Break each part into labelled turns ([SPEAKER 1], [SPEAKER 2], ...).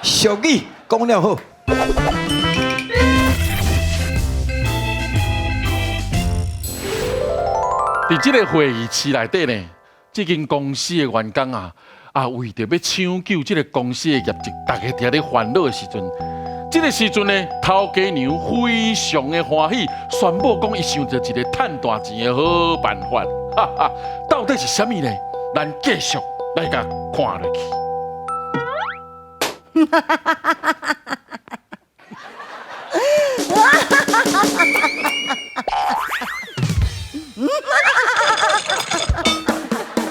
[SPEAKER 1] 俗語講了好。
[SPEAKER 2] 佇這个會議室內底呢，這間公司的員工啊，啊為著欲搶救這个公司的業績，大家佇遐咧煩惱的時陣，這个時陣呢，頭家娘非常的歡喜，宣布講伊想著一个趁大錢的好辦法，哈哈，到底是啥物呢？咱繼續來共看落去。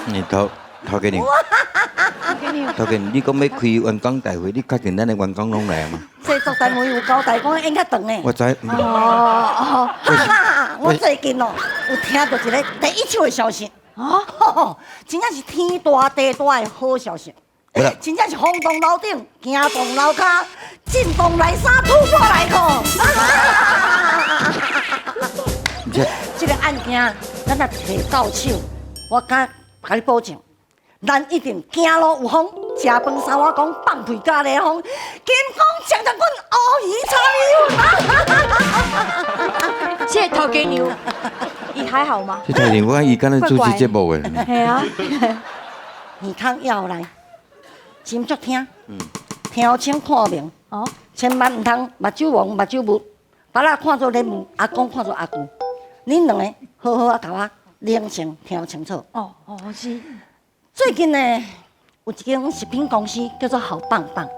[SPEAKER 1] 你頭頭家娘，頭家娘，你講欲開員工大會，你確定咱的員工攏來嗎？
[SPEAKER 3] 製作單位有交代講演較長的。
[SPEAKER 1] 我知。
[SPEAKER 3] 哦哦，我最近哦，有聽到一个第一手的消息。哦，真正是天大地大的好消息。真正是轟動樓頂，驚動樓跤，震動內衫，突破內褲。這个案件，咱若提到手，我敢共你保證，咱一定走路有風，食飯三碗公，放屁加雷鋒，金剛將將軍，烏魚炒米粉。
[SPEAKER 4] 這個頭家娘，伊還好嗎？
[SPEAKER 1] 這頭家娘，我看伊敢若主持節目的。
[SPEAKER 4] 係啊。
[SPEAKER 3] 耳孔要來，真足聽，聽清看明。哦。千萬毋通目睭黃目睭霧，把仔看做禮物，阿公看做阿舅。恁兩个好好啊，共我冷靜聽清楚。
[SPEAKER 4] 哦哦是。
[SPEAKER 3] 最近呢，有一間食品公司叫做好棒棒，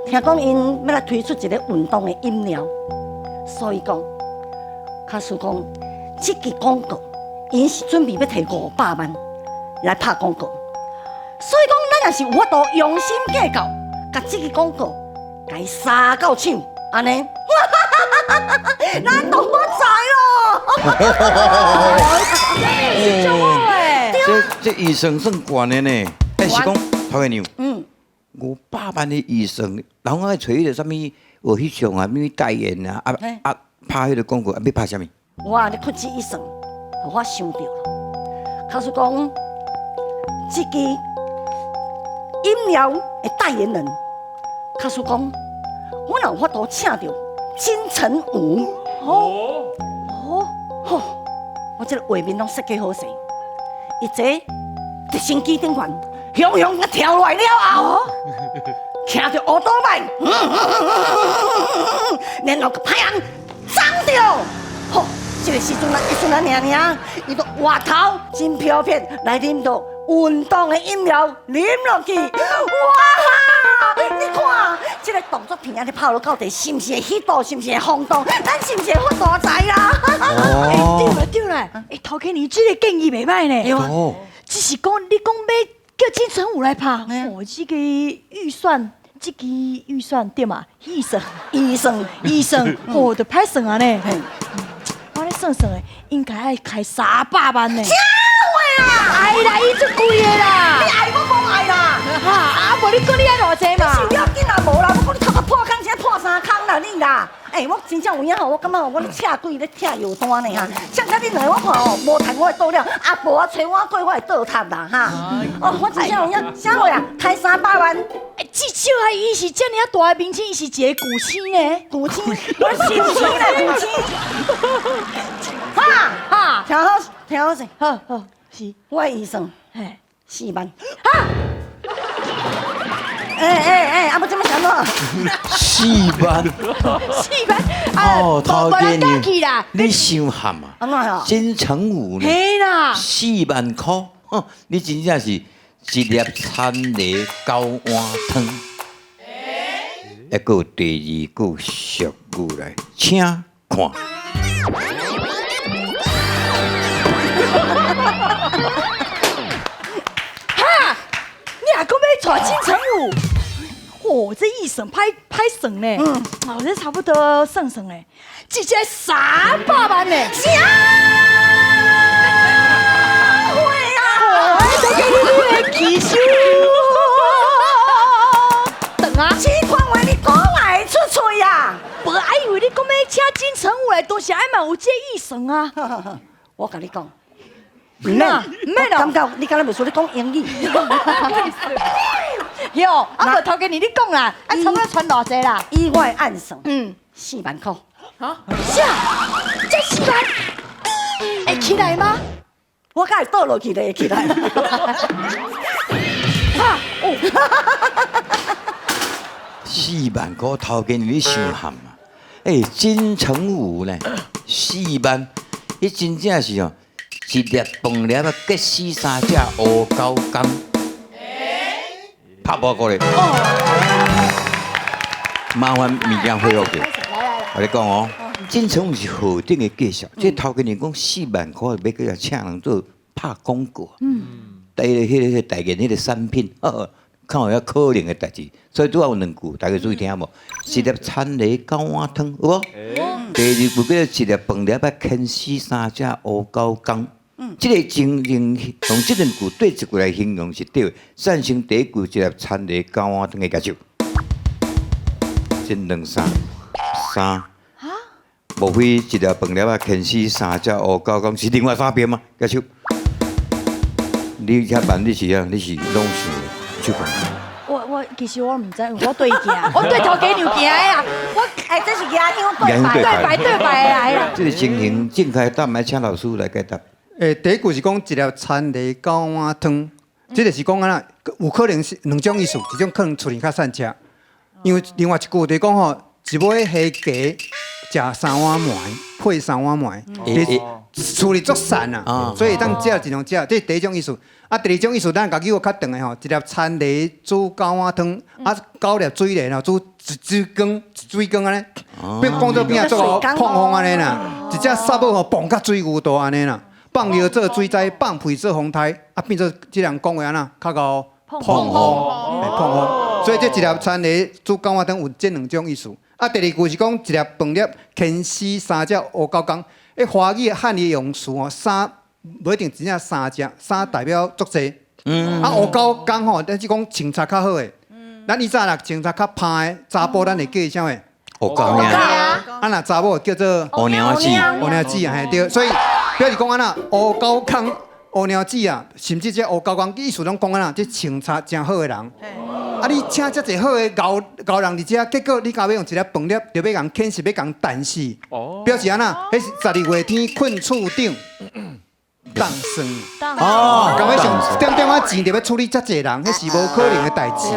[SPEAKER 3] 聽講𪜶欲來推出一个運動的飲料，所以講，假使講這支廣告，𪜶是準備欲提500萬來拍廣告，所以講咱若是有法度用心計較，共這支廣告共伊殺到手，按呢，咱就發財囉！
[SPEAKER 1] 這預算算懸的呢，但是講頭家娘，500萬的預算，人愛揣彼个啥物學翕相啊，啥物代言啊，啊啊拍彼个廣告，啊欲拍啥物？
[SPEAKER 3] 我咧屈指一算，予我想著了。假使講，這支飲料的代言人，假使講，我若有法度請著金城武，哦哦吼，我這个畫面攏設計好勢。伊坐直升機頂懸，雄雄啊跳落來了後，騎著烏多麥，然後共歹人撞著，吼，這个時陣啊，一陣啊，爾爾，伊就回頭真飄撇來啉著運動的飲料，啉落去，哇！你看，這个動作片按呢拍落到底是毋是會彼是毋是會轟動？咱是毋是會發大財啦？
[SPEAKER 4] 欸，對啦對啦，欸，頭家娘這个建議袂䆀呢。
[SPEAKER 3] 對啊。
[SPEAKER 4] 只是講你講欲叫金城武來拍，哦，這个預算，這个預算對嘛？預算，
[SPEAKER 3] 預算，
[SPEAKER 4] 預算，哦，就歹算啊呢。我咧算算的，應該愛開300萬呢。
[SPEAKER 3] 啥話啊？
[SPEAKER 4] 愛啦，伊足貴的啦。
[SPEAKER 3] 你愛我無愛啦？
[SPEAKER 4] 哈，啊無你講你愛偌濟嘛？
[SPEAKER 3] 是要緊啦，無啦，我講你頭殼破空，啥破三空啦你啦。欸，我真正有影吼，我感覺我咧赤鬼咧拆藥單呢哈。像甲恁兩個，我看吼無趁我會倒了，啊無我揣碗粿我會倒塌啦哈。哦，我真正有影，啥話啊？開300萬。
[SPEAKER 4] 欸，至少啊，伊是遮爾啊大的明星，伊是一个巨星呢。
[SPEAKER 3] 巨星，我是星啦，巨星。哈哈，聽好，聽好勢。
[SPEAKER 4] 好好是。
[SPEAKER 3] 我的預算，
[SPEAKER 4] 嘿，4
[SPEAKER 3] 萬。
[SPEAKER 4] 哈。
[SPEAKER 3] 欸欸欸，啊欲這欲啥物？4
[SPEAKER 1] 萬。
[SPEAKER 4] 4萬。
[SPEAKER 1] 哦，頭家娘，你傷譀啊！
[SPEAKER 3] 按怎啊？
[SPEAKER 1] 金城武呢？
[SPEAKER 4] 嘿啦。
[SPEAKER 1] 4萬箍，你真正是一粒田螺九碗湯。還閣有第二句俗語來，請看。
[SPEAKER 4] 哈！你若閣欲娶金城武？哦，這預算歹歹算呢。哦，這差不多算算呢，直接300萬呢。
[SPEAKER 3] 啥話啊？
[SPEAKER 4] 都給你的起手。等啊！
[SPEAKER 3] 這款話你講會出喙啊？
[SPEAKER 4] 無啊，因為你講欲請金城武來，當時愛嘛有這預算啊。
[SPEAKER 3] 我共你講，毋免，
[SPEAKER 4] 毋免哦。
[SPEAKER 3] 感覺你敢若袂輸，你講英語。
[SPEAKER 4] 喲，啊無頭家娘你講啦，啊差不多傳偌濟啦？
[SPEAKER 3] 以我的按算，4萬塊。
[SPEAKER 4] 啥？這4萬會起來嗎？
[SPEAKER 3] 我敢會倒落去就會起來。
[SPEAKER 4] 哈，哦，4
[SPEAKER 1] 萬塊頭家娘你傷譀啊！欸，金城武呢？四萬，彼真正是哦，一粒飯粒啊，結死三隻烏狗公，拍無過來。麻煩物件恢復者。我咧講哦，金城武是何等的介紹？這頭家娘講4萬塊欲閣請人做拍廣告。第一個、彼個、代言彼個產品，看有遐可能的代誌，所以拄仔有兩句，大家注意聽無？一粒田螺九碗湯，有無？第二句叫做一粒飯粒仔牽死三隻烏狗公。這個情形用這兩句對一句來形容是對的。贊成第一句一粒田螺九碗湯的舉手。一兩三三，莫非一粒飯粒仔牽死三隻烏狗公是另外三遍嗎？舉手。你遐慢，你是啊？你是攏想手講？
[SPEAKER 4] 我其實我毋知，我對行，我對頭家娘行的啦。我
[SPEAKER 3] 哎，這是牙香
[SPEAKER 1] 對
[SPEAKER 4] 對白對白的啦。
[SPEAKER 1] 這個情形正開答，來請老師來解答。
[SPEAKER 5] 欸，第一句是講一粒田螺九碗湯，這個是講按怎，有可能是兩種意思，一種可能厝裡較散食，因為另外一句就是講吼，一尾蝦雞食三碗糜，配三碗糜，厝裡足散啊，所以當食盡量食，這是第一種意思。啊，第二種意思，咱家己有較長的吼，一粒田螺煮九碗湯，啊，九粒水螺吼煮一水缸，一水缸按呢，變講做邊仔做碰風按呢啦，一隻沙母吼蹦甲水牛大按呢啦，放尿做水災，放屁做風颱，啊變做這人講話按怎較𠢕碰風，碰風。所以這一粒田螺煮九碗湯有這兩種意思。啊，第二句是講一粒飯粒牽死三隻烏狗公。欸，華語漢語用詞吼，三無一定真正三隻，三代表足濟。啊，烏狗公吼，咱是講穿插較好的。咱以前若穿插較歹的查埔，咱會叫伊啥物？
[SPEAKER 1] 烏狗娘。
[SPEAKER 5] 啊，若查某叫做
[SPEAKER 1] 烏娘子。
[SPEAKER 5] 烏娘子啊，嘿對。所以表示講按怎烏狗公、烏娘子啊，甚至這烏狗公意思攏講按怎，這穿插誠好的人。啊！你請遮濟好的𠢕𠢕人佇遮，結果你敢欲用一粒飯粒，就欲共牽死，欲共彈死，表示按怎？彼是12月天睏厝頂當算。哦，敢欲上點點仔錢，就欲處理遮濟人，彼是無可能的代誌。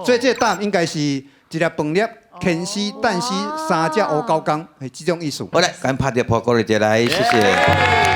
[SPEAKER 5] 所以這個答案應該是一粒飯粒牽死、彈死三隻烏狗公，係這種意思。
[SPEAKER 1] 好來，趕緊拍碟破過來，來，謝謝。